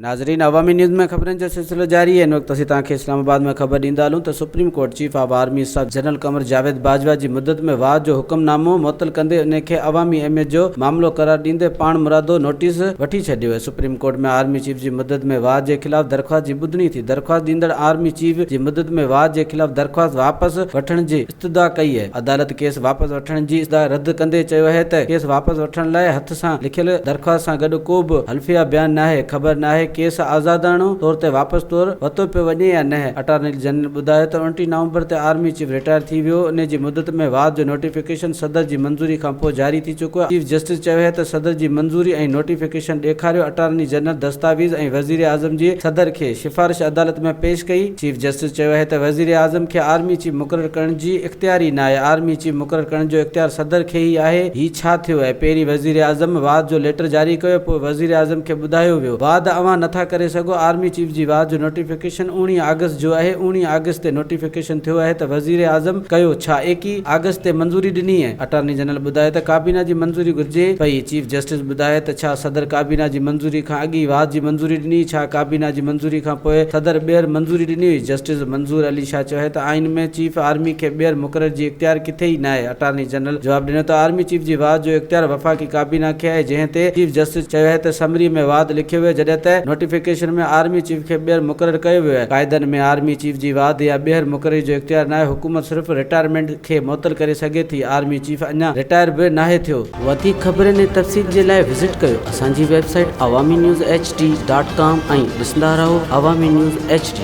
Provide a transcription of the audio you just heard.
ناظرين عوامي نيوز ۾ خبرن جو سلسلو جاري آهي ان وقت اسين توهان کي اسلام آباد ۾ خبر ڏيندا هلون ته supreme court chief of army staff general Qamar Javed Bajwa جي مدت ۾ واڌ جو حڪم نامو معطل ڪندي ان کي عوامي اهميت جو معاملو قرار ڏيندي پاڻ مرادو نوٽيس وٺي ڇڏيو آهي سپريم ڪورٽ ۾ آرمي چيف جي مدت ۾ واڌ جي خلاف درخواست جي ٻڌڻي ٿي درخواست ڏيندڙ آرمي چيف جي مدت ۾ واڌ جي خلاف درخواست واپس وٺڻ جي استدعا ڪئي آهي عدالت ڪيس واپس وٺڻ جي استدعا رد ڪندي چيو آهي ته ڪيس واپس وٺڻ لاء هٿ سان لکيل درخواست سان گڏ ڪو به حلفيه بيان ناهي، خبر ناهي ڪيس آزاداڻو طور تي واپس طور ورتو پيو وڃي يا نه. اٽارني جنرل ٻڌايو ته 29 نومبر تي آرمي چيف رٽائر ٿي ويو، ان جي مدت ۾ واڌ جو نوٽيفڪيشن صدر جي منظوري کانپوء جاري ٿي چڪو آهي. چيف جسٽس چيو آهي ته صدر جي منظوري ۽ نوٽيفڪيشن ڏيکاريو، اٽارني جنرل دستاويز ۽ وزيراعظم جي صدر کي سفارش عدالت ۾ پيش ڪئي. چيف جسٽس چيو آهي ته وزيراعظم کي آرمي چيف مقرر ڪرڻ جي اختيار ئي ناهي، آرمي چيف مقرر ڪرڻ جو اختيار صدر کي ئي آهي، هي ڇا ٿيو آهي، پهرين وزيراعظم واڌ جو ليٽر جاري ڪيو، پوء وزيراعظم کي ٻڌايو ويو، واڌ اوهان نٿا ڪري سگهو، آرمي چيف جي واڌ جو نوٽيفڪيشن اوڻيهه آگسٽ جو آهي، اوڻيهه آگسٽ تي نوٽيفڪيشن ٿيو آهي ته وزيراعظم ڪيو ڇا، ايڪيهه آگسٽ تي منظوري ڏني آهي، اٽارني جنرل ٻڌايو ته ڪابينا جي منظوري گهرجي پئي، چيف جسٽس ٻڌايو ته ڇا صدر ڪابينا جي منظوري کان اڳ ئي واڌ جي منظوري ڏني، ڇا ڪابينا جي منظوري کان پوء صدر ٻيهر منظوري ڏني هئي، جسٽس منظور علي شاهه چيو آهي ته آئين ۾ چيف آرمي کي ٻيهر مقرر جي اختيار ڪٿي ئي ناهي، اٽارني جنرل جواب ڏنو ته آرمي چيف جي واڌ جو اختيار وفاقي ڪابينا کي آهي، جنهن تي چيف جسٽس چيو آهي ته سمري ۾ واڌ لکيو ويو جڏهن ته نوٽيفڪيشن ۾ آرمي چيف کي ٻيهر مقرر ڪيو ويو آهي، قاعدن ۾ آرمي چيف جي واڌ يا ٻيهر مقرري جو اختيار ناهي، حڪومت صرف رٽائرمينٽ کي معطل ڪري سگهي ٿي، آرمي چيف اڃا رٽائر به ناهي ٿيو. وڌيڪ خبرن ۽ تفصيل جي لاء وزٽ ڪيو اسان جي website Awami news H D dot com ۽ ڏسندا رهو عوامي نيوز ايڇ ڊي.